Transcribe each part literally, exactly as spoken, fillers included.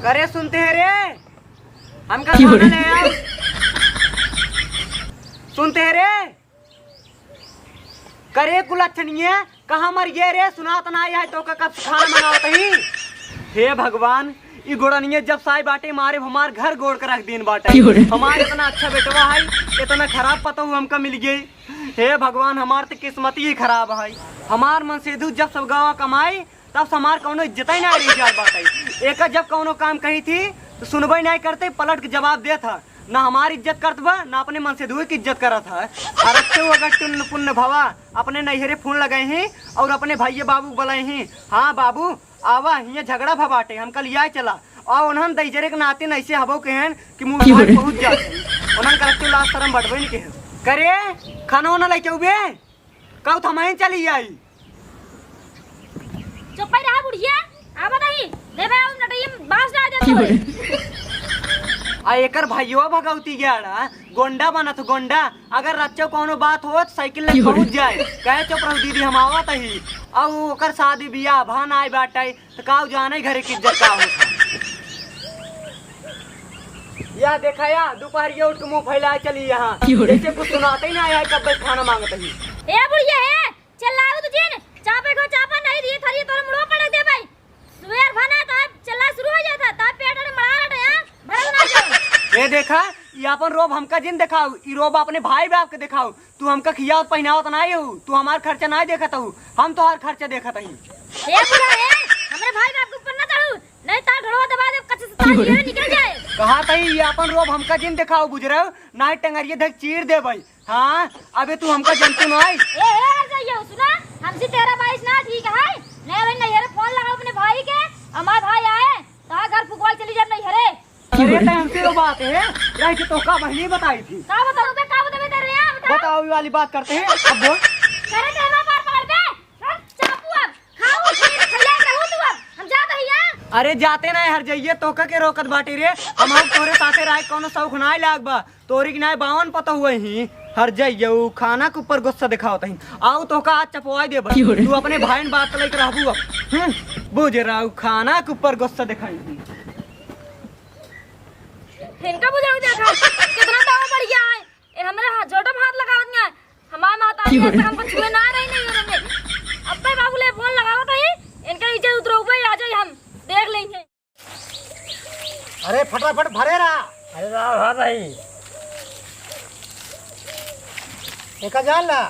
अरे सुनते हैं रे, हमका खाना ले आओ। सुनते हैं रे, करे कुलच्छनिया, कहाँ मर गए रे? सुनात ना है तो का कब खाना मंगावत ही? हे भगवान, ई गोड़निया जब साई बाटे मारे हमार घर गोड़ के रख दीन बाटे। हमार इतना अच्छा बेटवा है, इतना खराब पतोहू हमका मिल गई। हे भगवान, हमार तो किस्मत ही खराब है। हमार मनसेधू जब सब गवा कमाई, तब से हमार कौनो इज्जत ही ना रह जात बाटे। एकर जब कौनो काम कही थी, तो सुनबे नहीं करते, पलट के जवाब देत है। ना हमार इज्जत करत बा, ना अपने मनसेधुए की इज्जत करत है। अरे तू अगर टुन्न पुन्न भवा, अपने नैहरे फोन लगाई ही और अपने भाइये बाबू को बुलाई ही, "हाँ बाबू, आवा, हियाँ झगड़ा भा बाटे, हमका लियाए चला।" और उन्हन दैजरे के नाते नैसे हबो के हैं कि मुँह की बोले? पहुँच जाते हैं। उन्हन करत तो लाज शरम बटबे नहीं के। करे, खाना वाना लेके उबे? कहू थमाइन चली आई। चुप्पे रहा बुढ़िया, आवा नहीं। देबे आउ नटैया बांस डाल देत की होई। बोले? आ एकर भाइयों भगौती ग्याड़ा, गोंडा बनत गोंडा। अगर रच्चो कौनो बात हो तो साइकिल लेके की बोले? पहुँच जाए। कहे चुप रहो दीदी, हम आवत ही। अब ओकर शादी बियाह भा नाई बाटे, तो काऊ जाने घरे की इज्जत का होत है। या देखा या, दोपहरिया उठ के मुँह फैलाए चली यहाँ। की बोले? जैसे कुछ सुनाते ही ना आया, कब बस खाना मांगत ही। ए बुढ़िया हे, चिल्लाऊ तू जिन, चापे को चापा नहीं दिए, थरी तोर मुड़ो पटक दे भाई। सुबेर भना तब चिल्ला शुरू हो जाता, तब पेट अरे मरा रहा यहाँ, भरल ना जाओ। ए देखा, ये अपन रोब हमका जिन दिखाऊ, ई रोब अपने भाई बाप के दिखाऊ। तू हमका खियावत पहिनावत नाई हो, तू हमार खर्चा नाई देखत हो, हम तोहार खर्चा देखत हई। ए बुढ़ा रे, हमरे भाई बाप के ऊपर ना चढ़ू, नहीं तार ढोड़वा दबा दे, कच्चे से तार की हो रे? ये निकल जाए। कहा तई ये अपन रोब हमका जिन दिखाऊ, बुझ रहे हो? नाई टंगरिया धक चीर दे भाई। हाँ, अबे तू हमका जनतू नाई। ए, ए, हर जाइयो, सुना, हमसे तेरह बाईस ना ठीक है, नहीं अबे नहीं रे, फोन लगाओ अपने भाई के, हमार भाई आए, तो घर फुकवाल चली जाए नहीं रे। अरे, तो हमसे वो बात है, रह के तो का बहनी बताई थी। का बताऊं बे, का बताऊं बे, तेरे यहाँ बता। बताओ, ये वाली बात करते हैं, अब बोल। करे तो हमारा बार पकड़ बे, हट, चाकू अब, खाओ, फिर खैया कहूँ तू अब, हम जात ही यहाँ। अरे, जाते ना हर जाइए, तो का के रोकत बाटी रे, हम तोरे साथे रहे, कोनो शौक ना लाग बा, तोरी की ना बावन पता हुए ही, हर जाइए, उ खाना के ऊपर गुस्सा दिखावत ही, आऊ तो का आज चपवाई दे भाई, की हो रे? तू अपने भाई ने बात लेके रहबू अब, हम्म, बुझ रहा हूँ, खाना के ऊपर गुस्सा दिखाई। इनका बुझाऊ देखा, कितना दाव बढ़िया है। ए, हमरे हाथ, झोटा में हाथ लगावत नहीं है। हमार माता की आज तक बोले? हमको छुए ना रही नहीं है। अब्बे बाबू ले फोन लगावत ही, इनका इज्जत उतरौबे, आ जाई हम, देख लेंगे। अरे फटाफट भरे रहा। अरे रहा, रहा भाई। एका जान ला,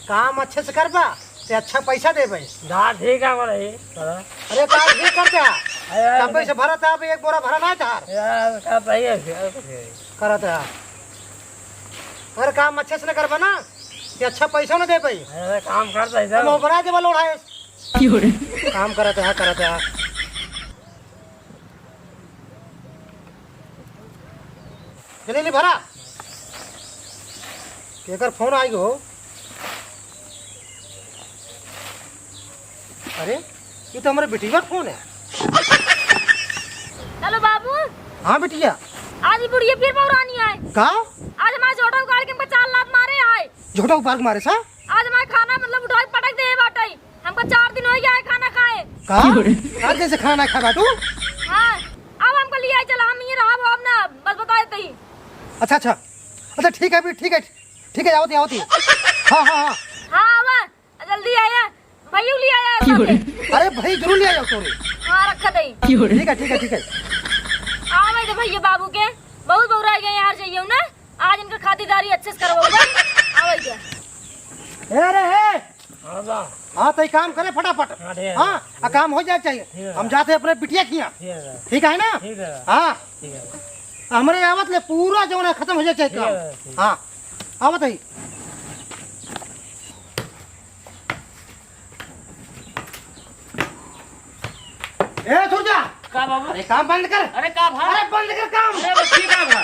काम अच्छे से करबा, ते अच्छा पैसा देबे। हाँ, ठीक है, बोले, चलो। अरे, काम ठीक करते हैं। अरे, अरे, तब पैसे भरत है, अब एक बोरा भरा ना था। यार, का सही है, फिर कुछ है। करत है। अगर काम अच्छे से न करबा ना, ते अच्छा पैसा न देबे। अरे, काम करता है, हम सर। ओबरा देबा लोढ़ा है। की हो रे? काम करत है, करत है। जल्दी ले भरा। केकर फोन आई गो? अरे, ये तो हमारे बिटिया का फोन है। हेलो बाबू। हाँ बिटिया। आज ये बुढ़िया फिर बौरानी आए। का? आज हमारे झोटा उखाड़ के हमको चार लात मारे आए। झोटा उखाड़ के मारे सा? आज हमारे खाना मतलब उठा के पटक दे बाटे। हमको चार दिन हो गया है खाना खाए। का? की हो रे? चार दिन से खाना ना खा बाटू? हाँ, अब हमको लियाए चला, हम ये रहा अब ना, बस बता देते ही। अच्छा, अच्छा, अच्छा, ठीक है, फिर ठीक है, ठीक है, आवत ही, आवत ही। हाँ, हाँ, हाँ। हाँ, आवा, जल्दी आया, भैया लियाया की हो रे? साथे। अरे भाई, जरूर लियाया तोरे। हाँ, रखा दे। की हो रे? ठीक है, ठीक है, ठीक है। आवे तो भैया बाबू के, बहुत बौरा गए यार, जाइयो ना। आज इनका खातिरदारी अच्छे से करवाऊंगा। आवे क्या? ए रे, ए! हाँ बा। हाँ, तो ये काम करे फटाफट। हाँ, ठीक है। हाँ, आ काम हो जाए चाहिए। ठीक है। हम जाते हैं अपने बिटिया किया। ठीक है। ठीक है ना? ठीक है। हाँ। ठीक है। हमरे आवत ले पूरा जौन है खत्म हो जाए चाहिए ठीक काम। है, ठीक है। हाँ। आवत है। ए, सुरजा! का बाबू? अरे, काम बंद कर। अरे, का भा? अरे, बंद कर काम। अरे, बच्ची का भा?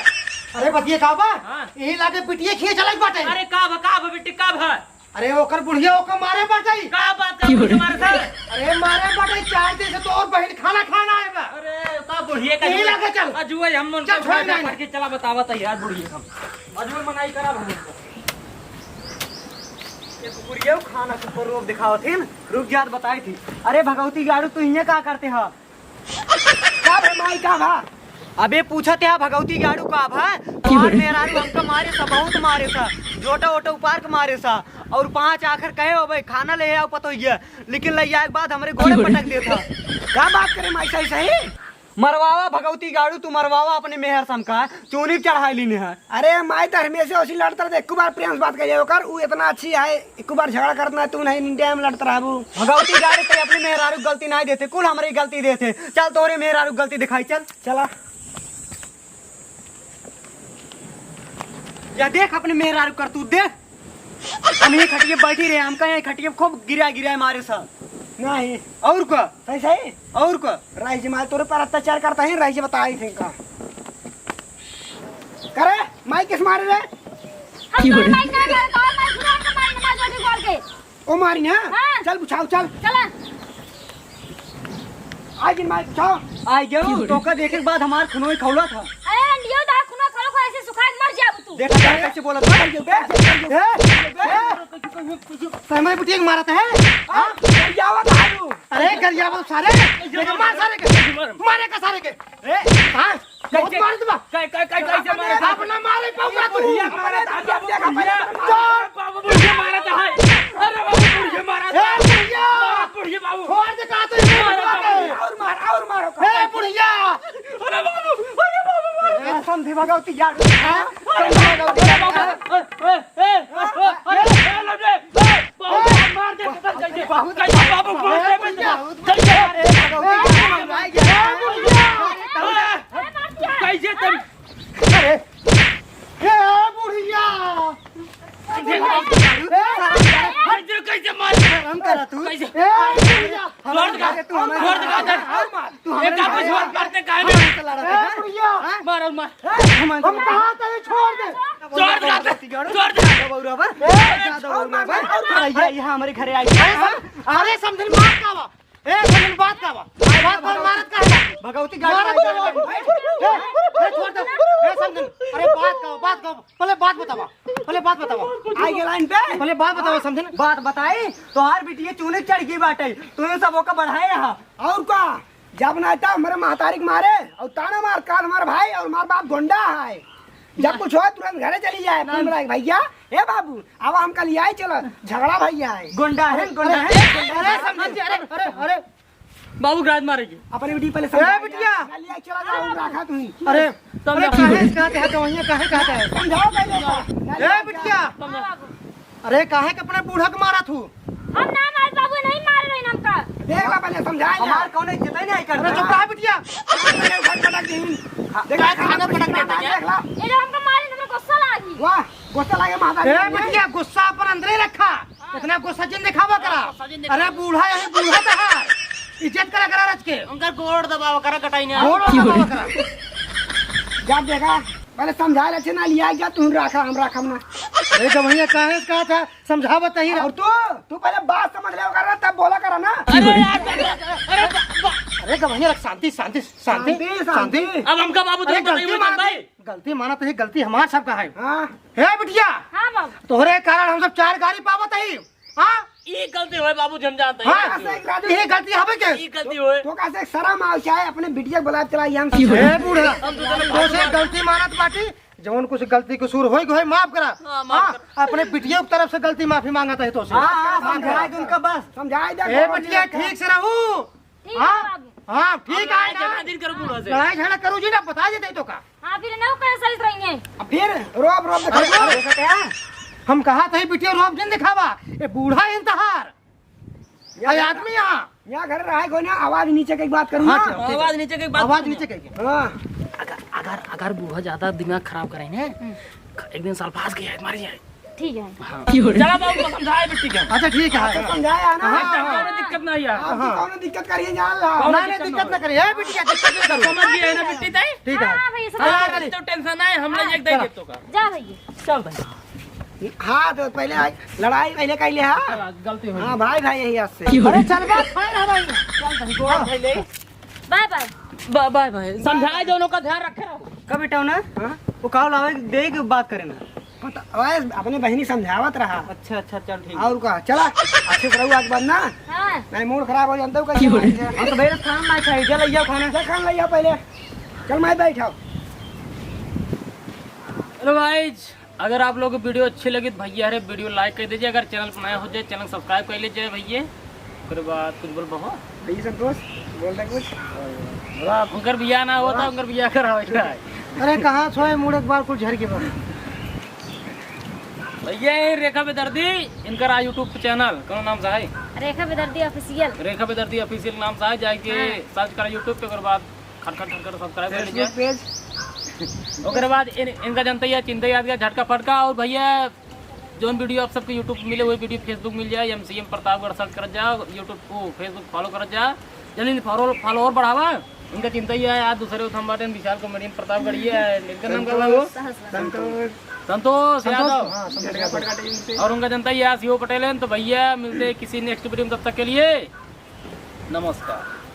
अरे, बतिये का बा? हाँ। यही लागे बिटिये खिए चलत बाटे। अरे, का भा, का भा, बिट्टी, का भा? अरे, ओकर बुढ़िया ओकर मारे बाटे। का बात कर की हो रहे? तुम्हारे साथ? अरे, मारे बाटे, चार दिन से तो और बहिन खाना खाना आएगा। अरे, का बुढ़िया का यही जुए? लागे चल। अजुए हम मन चल, का छोड़ भाषा नहीं। पढ़ के चला बतावत है यार, बुढ़िया हम। अजुए मनाई करा भगवान को। ये कुकुरिया खाना के ऊपर रोब दिखावत है ना, रुक जात बताई थी। अरे भगवती गाड़ू, तू इहाँ का करते हा? का भा माई, का भा? अबे पूछत है भगवती गाड़ू का भा? तोहार मेहरारू हमका मारे सा, बहुत मारे सा, जोटा ओटा उपार के मारे सा, और पांच आखर कहे हो भाई खाना ले आओ पतोहिया, लेकिन ले आए के बाद हमरे गोड़े पटक देता। का बात करे माई, सही सही? मरवावा भगवती गाड़ू, तू मरवावा अपने मेहर से हमका, चूनी चढ़ाई लीने है। अरे माई, तो हमेशा उसी लड़त रहते, एक बार प्रेम से बात करिए ओकर, उ इतना अच्छी है, एक बार झगड़ा करत ना, तू नहीं इंडिया में लड़त रहबू। भगवती गाड़ू, ते अपने मेहरारू गलती नहीं देते, कुल हमरी गलती देते। चल तोहरे मेहरारू गलती दिखाई, चल। चला। या देख अपने मेहरारू करतूत देख। हम यही खटिया बैठी रहे, हमका यही खटिया खूब गिरा गिरा मारे सा। नहीं। और का? सही सही। और का? राई जी माल तोरे पर अत्याचार करता है, राई जी बताई थे का। करे माई किस मारे रे? हम तोरे माई ना मारे, तो और माई खुदा हमका मारी ना, मार जोड़ी बोल के। ओ मारी ना? हाँ। चल बुझाओ, चल। चला। आज दिन मार बुझाओ। आ गयो, तोका देखे के बाद हमार खुनवा खौला था। अरे अंडियो दा खुनवा खौला को ऐसे सुखा के मर जाबू तू। देखा जा कैसे बोलत बा। ए, ए, ए, समय बुटिया के मारत है? हाँ? गरियावा का आलू। अरे गरियावा सारे, मार सारे के, मारे का सारे के। ए, हाँ? बहुत कैसे? मारत बा। कै-, कै-, कै-, कैसे मारत है? अपना मारे पाऊंगा तू। बुढ़िया मारत है, बाबू, बुढ़िया। बाबू, बुढ़िया मारत है। अरे बाबू, बुढ़िया मारत है। ए, बुढ़िया। मारत बुढ़िया बाबू। छोड़ दे, कहा तो ये मारत बुढ़िया है। और मार, और मारो। ए, बुढ़िया। अरे बाबू, अरे बाबू, मार। ए, समधी भगवती यार। हाँ? समधी भगवती यार। ए, ए, ए, ए, ए, ए, लौटे। ए, बाबू, मार दे, कैसे? कैसे बाबू, मार दे, कैसे? कैसे? अरे, कैसे तुम? अरे, ए, बुढ़िया। कैसे, कैसे मार? शर्म करा तू। कैसे? ए, बुढ़िया। छोड़ दे, तू हमें छोड़ दे, छोड़ दे। तू हमें एक आप छोड़। छोड़ करते काहे में? हमसे लड़ा था, ए, हाँ? बुढ़िया। हाँ? मार और मार। हम कहा था ये छोड़ दे। छोड़ दे, छोड़ दे। ज्यादा बउरा बा। ए, ज्यादा बउरा बा। अरे, यहाँ हमारे घरे आई। अरे, हाँ? सम-, अरे, समधिन बात का बा? ए, समधिन बात का बा? बात का मारत का है? भगवती गाड़ी मारत आई। का बा? ए, ए, छोड़ दे। ए, समधिन, अरे, बात का बा, बात का बा? पहले बात बतावा, पहले बात बतावा। आई के लाइन पे। पहले बात बतावा, समधिन। बात बताई, तोहार बिटिया चूने चढ़ गई बाटे, तू सब ओका बढ़ाए यहाँ। और का? जब ना था हमारे महतारी के मारे और ताना मार, काल हमार भाई और हमार बाप गोंडा है। जब कुछ हो तुरंत घरे चली जाए, फोन ना। मिला के, "भैया, ए बाबू, अब हम कल आई चलो, झगड़ा भैया है।" गोंडा है, गोंडा है, अरे, गोंडा है। समझ, अरे, अरे, अरे। बाबू गाज मारेगी। अपने बिटिया पहले ए समझा बिटिया। चला जाओ, हम रखा तुम। अरे, तब अरे, ना काहे से कहते हैं, तो वहीं काहे कहते हैं? समझाओ पहले। ए बिटिया। तब ना। अरे, काहे के अपने बूढ़ा के मारा थू? हम ना मारे बाबू, नहीं मारे रही हमका। देख ला, पहले समझाए ना। हमार कौनो इज्जत ही नहीं करता। अरे, चुप रहा बिटिया। पहले उठा के पटक दी। हाँ, देख ला, खाना पटक देता है। देख ला। ये जो हमका मारे, हमका गुस्सा लागी। वाह, गुस्सा लागे माता ए जी। बिटिया, गुस्सा अपन अंदरे रखा। हाँ। इतना गुस्सा जिन दिखावा करा। गुस्सा जिन दिखावा। अरे, बूढ़ा यही बूढ़ा तो है। इज्जत करा करा रच के। उनका गोड़ दबावा करा, कटाई नहीं। गोड़ दबावा करा। जब देखा, पहले समझा ले, ना लिया जा, तू रखा, हम रखम ना। अरे, जब भैया काहे से कहा था? समझावत ही रहा। और तू, तू पहले बात समझ ले कर, तब बोला करा ना। अरे यार, अरे, अरे, अरे गवैया, शांति, शांति, शांति, शांति, शांति। शांति। अब हमका बाबू अरे, तुम बताइए, गलती मान भाई। गलती मानत ही, गलती हमार सबका है। हाँ। हे बिटिया, हाँ बाबू। तोहरे कारण हम सब चार गारी पावत ही। हाँ? ई गलती होए बाबू, हम जानते हैं। हाँ, ये गलती हवे के? ई गलती होए। तो कैसे शर्म आओ, चाहे अपने बिटिया के बुला चला, यहाँ से। हे बूढ़ा, हम तो चलो तो से गलती मानत बाटी, जवन कुछ गलती कसूर होई, होई, माफ करा। हाँ, माफ हाँ, कर। अपने बिटिया की तरफ से गलती माफी मांगत ही तो से। हाँ, हाँ, समझाए दे उनका बस। समझाए दे, ए बिटिया, ठीक से रहू। ठीक है हाँ, बाबू। हाँ, ठीक है ना। लड़ाई झगड़ा जिन करो बूढ़ा से। लड़ाई झगड़ा करू जी ना, बता देते तो का। हाँ, फिर ना करे सही रही है। अब फिर रोब, रोब दिखाई अरे, दो। अरे, हम कहा था, बिटिया रोब जिन दिखावा, ये बूढ़ा इंतहार। यहाँ ये आदमी यहाँ। यहाँ घर रहा है कोई ना, आवाज नीचे की बात करूँ हाँ, ना। ठीक है। आवाज नीचे की बात आवाज करूँ नीचे ना। की। हाँ। अगर, अगर, अगर बूढ़ा ज्यादा दिमाग खराब करे ने, हम्म। एक दिन साल पास गया है, मर जाए। ठीक है। हाँ। चला बाबू को समझाए बिट्टी के। अच्छा, ठीक है। अच्छा, समझाया ना? हाँ, हाँ, हाँ। कौनो दिक्कत ना है। आपकी हाँ। कौनो दिक्कत करिए, जान ला। कौनो नहीं, नहीं, दिक्कत दिक्कत ना ना करिए। ए, बिट्टी, दिक्कत ना करो। समझ गए ना बिट्टी ताई? ठीक है। हाँ, भैया, सब हाँ, ठीक है। तो टेंशन ना है, हम हाँ। ले एक दे चला। देतो का। जा भैया। चल भाई। हाँ, तो पहले आई, लड़ाई पहले कर ले, हाँ? चला, गलती हो हाँ, गई। भाई, भाई, यही आज से। अरे, चल, बात, भाई, हाँ, भाई। चल भाई, गोड़ हाँ। भाई ले। Bye, bye. बा-, बाय, बाय। समझाए दो, उनका ध्यान रखे रहो। कब बेटा होना? हाँ? वो काव लावे, दे के बात करे ना। पता, ओए, अपने बहिनी समझावत रहा। अच्छा, अच्छा, चल ठीक। और का, चला, अच्छे से रहू आज बाद ना। हाँ। नहीं, मूड खराब हो जाता हूँ कहीं। हम तो भैया खाना ना खाई, चल, ले आओ खाना। ले, खाना ले आओ पहले। चल, मैं बैठाओ। Hello guys, अगर आप लोग को video अच्छी लगी तो भैया हरे video like कर दीजिए, अगर channel पर नया हो जाए channel subscribe कर लीजिए भैया। ओकरे बाद कुछ बोल बहो। भैया संतोष, बोल दे कुछ। उनकर बियाह ना होता, उनकर बियाह करावे के है। अरे कहाँ सोए मूड एक बार कुछ झर के बा। भैया ये रेखा बेदर्दी, इनकर आ YouTube channel कौन नाम से है? रेखा बेदर्दी official। रेखा बेदर्दी official नाम से है, जाके हाँ। Search करा YouTube पे, ओकर बाद खट खट खट खट subscribe कर लीजिए। Facebook page। ओकरे बाद इन, इनका जनता ही है, चिंता याद का झटका फटका। और भैया जौन video आप सबके YouTube पे मिले, वही video Facebook मिल जाए, MCM प्रतापगढ़ search कर जा, YouTube को Facebook follow कर जा, जल्दी follow, follower बढ़ावा। इनका चिंता ही है यार, दूसरे उठम बाटे विशाल comedian प्रतापगढ़, ये है, इनका नाम का बा वो? संतोष। संतोष संतोष, यादव। हाँ, संतोष यादव। और उनका जनता ही है शिव पटेल है। तो भैया मिलते हैं किसी next video में, तब तक के लिए नमस्कार।